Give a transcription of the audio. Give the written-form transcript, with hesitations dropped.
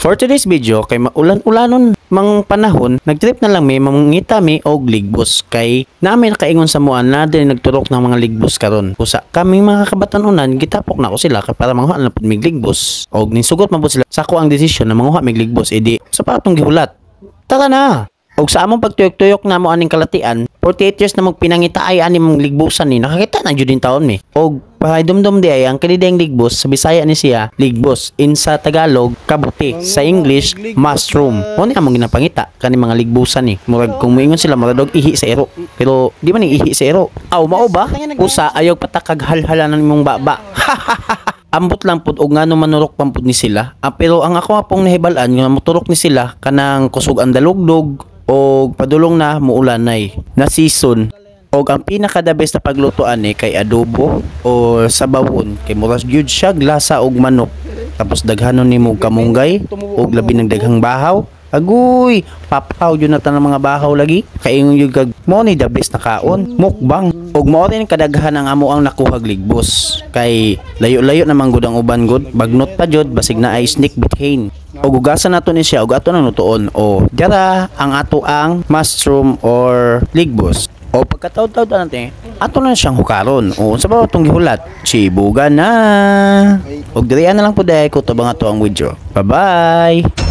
For today's video, kay maulan-ulanon mang panahon, nagtrip na lang mi mangita mi og ligbos kay naa may nakaingon sa amoa na din nagturok ng mga ligbos karon. Usa kaming mga kabatan-unan, gitapok na ko sila kay para manguha na pud mig ligbos. Og nisugot man pud sila sa ako ang desisyon na manguha mig ligbos, edi sa pa atong gihulat. Tara na! Og sa among pagtuyok-tuyok na mo aning kalatian, 48 years na magpinangita ay ani mong ligbusan ni, nakakita na jud din taon mi. Og pahaydumdum di ay ang kini ligbos, sa Bisaya ni siya ligbos, in sa Tagalog kabuti, sa English mushroom. Mo ni among ginapangita kani mga ligbusan ni. Murag kung moingon sila, murag og ihi sa ero. Pero di man ni ihi sa ero. Aw, mao ba? Usa ayaw patakag halhalan imong baba. Ambot lang pud og ngano manurok man pud ni sila. Ah, pero ang ako pong nahibal-an nga moturok ni sila kanang kusog ang dalugdog og padulong na muulanay na season. Og ang pinaka the best na pagluto ani kay adobo o sabawon kay murag gyud siya lasa og manok. Tapos daghanon nimo kamunggay og labi ng daghang bahaw. Agoy, papaw yun na tanang mga bahaw lagi. Kay ingon gyud kag mo ni the best na kaon, mukbang. Og mao rin kadaghan ang amo ang nakuhag ligbos. Kay layo-layo naman gud ang uban gud, bagnot pa jud, basig na ay snake bithane. Og hugasan nato ni siya og ato nang lutuon. O dara ang ato ang mushroom or ligbos. O pagkataod-taod na natin, ato na siyang hukaron. O unsa ba itong gihulat? Chibuga na. Og dirian na lang po dahil ko tabang ato ang video. Bye-bye.